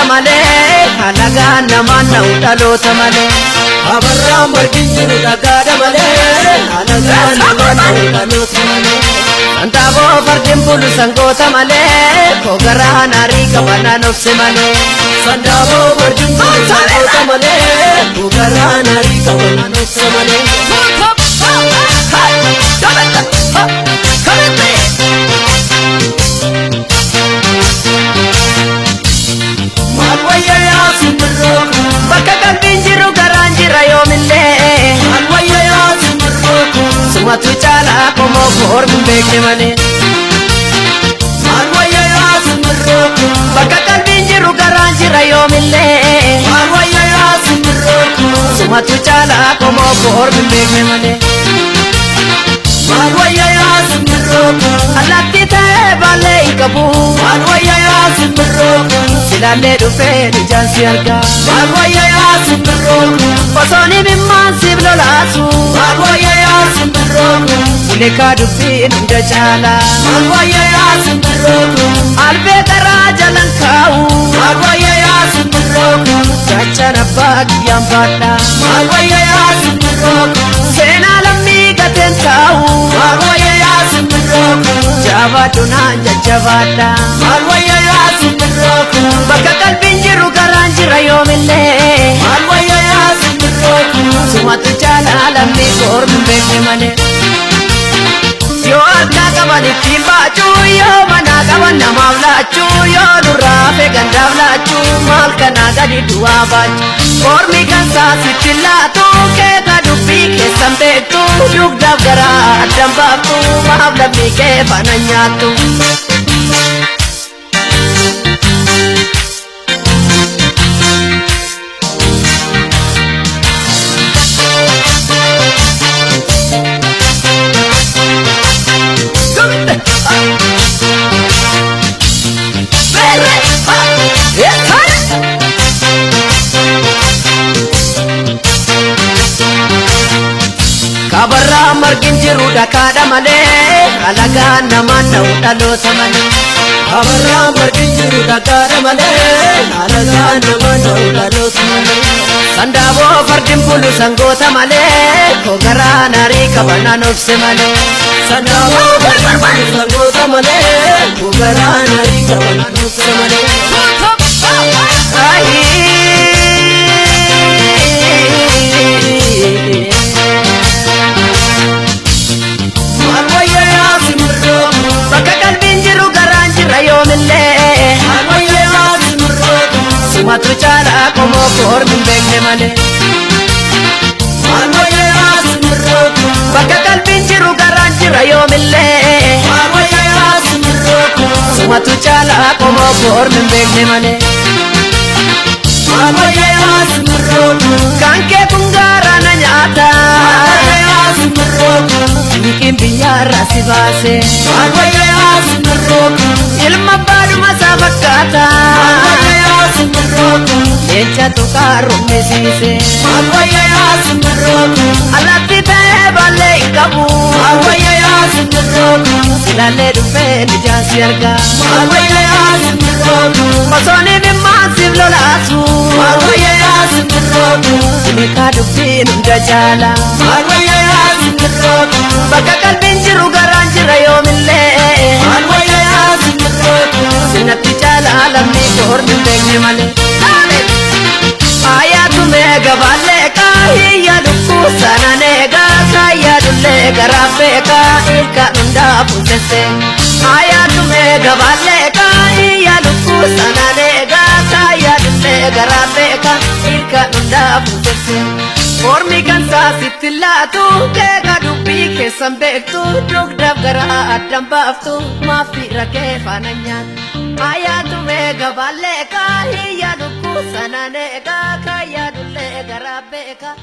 malee, alagaan namaan na'u dhaloota malee. Abarraan margi jiru dhagaadha malee, alagaan namaan na'u dhaloota malee. Sandaaboo fardeen bulu sangoota malee, kogaraan arii qabanaan obse malee. Sandaaboo fardeen bulu sangoota malee, kogaraan arii qabanaan obse malee. Maal wayya yaa simbirroo koo? Bakka qalbiin jiru garaan jira yoomillee. Maal wayya yaa simbirroo koo? Sumatu caalaa qomoo koo ormi hin beekne malee. Maal wayya yaa simbirroo koo? Bakka qalbiin jiru garaan jira yoomillee. Maal wayya yaa simbirroo koo? Sumatu caalaa qomoo koo ormi hin beekne malee. Maal wayya yaa simbirroo koo? Allaattii ta'ee baallee hin qabu. Maal wayya yaa simbirroo koo? Silaallee dhufee ijaan si argaa. Maal wayya yaa simbirroo koo? Osoo dhimimmaan siif lolaasu. Maal wayya yaa simbirroo koo? Ulekaa dubbiin hunda caalaa. Maal wayya yaa simbirroo koo? Albee garaa jalan kaa'u. Maal wayya yaa simbirroo koo? Gaachana abbaa kiyyaan baadha. Maal wayya yaa simbirroo koo? Seenaa lammii gateen taa'u. Maal wayya yaa simbirroo koo? Jabaadhu naan jajjabaadha. Maal wayya yaa simbirroo koo? Bakka qalbiin jiru garaan jira yoomillee. Maal wayya yaa simbirroo koo? Sumatu caalaa lammii ormi hin beekne malee. Yoo harkaa qaban ittiin baachuu, yoo manaa qaban namaaf laachuu, yoo nurraa hafe gandaaf laachuu, maal kanaa gadi du'aa baachuu. Ormi kan saasitti laatu, keeka dubbii keessan beektu, dugdaaf garaa addan baaftu, maaf lammii kee faana nyaattu. Kabarraa margi hin jiru dhakaadha malee, alagaan namaan na'u dhaloota malee. Abarraan margi jiru dhagaadha malee, alagaan namaan na'u dhaloota malee. Sandaaboo fardeen bulu sangoota malee, kogaraan arii qabanaan obse malee. Sandaaboo fardeen bulu sangoota malee, kogaraan arii qabanaan obse malee. Maal wayya yaa simbirroo koo? Bakka qalbiin jiru garaan jira yoomillee. Maal wayya yaa simbirroo koo? Sumatu caalaa qomoo koo ormi hin beekne malee. Maal wayya yaa simbirroo koo? Bakka qalbiin jiru garaan jira yoomillee. Maal wayya yaa simbirroo koo? Sumatu caalaa qomoo koo ormi hin beekne malee. Maal wayya yaa simbirroo koo? Kan kee kun garaa na nyaata. Maal wayya yaa simbirroo koo? Liqiin biyyaarraa si baase. Maal wayya yaa simbirroo koo? Ilma baadhuma isaa fakkaata. Maal wayya yaa simbirroo koo? Leenca tuqaa rummisiise. Maal wayya yaa simbirroo koo? Allaattii ta'ee baallee hin qabu. Maal wayya yaa simbirroo koo? Silaallee dhufee ijaan si argaa. Maal wayya yaa simbirroo koo? Osoo dhimimmaan siif lolaasu. Maal wayya yaa simbirroo koo? Ulekaa dubbiin hunda caala. Maal wayya yaa simbirroo koo? Bakka qalbiin jiru garaan jira yoomillee. Maal wayya yaa simbirroo koo? Sinatti caalaa lammii koo ormi hin beekne malee. Ayyaatu gabaallee kaayyaa lukkuu sanaan eegaa kaayyaa dullee garaa beekaa ilkaan hundaa fuusesse. Ayyaatu gabaallee kaayyaa lukkuu sanaan eegaa kaayyaa dullee garaa beekaa ilkaan hundaa fuusesse. Ormi kan saasitti laatu keeka dubbii keessan beektu dugdaaf garaa addan baaftu maaf dhiira kee faana nyaattu. Ayyaatu gabaallee kaayyaa lukkuu sanaan eegaa kaayyaa dullee garaa beekaa.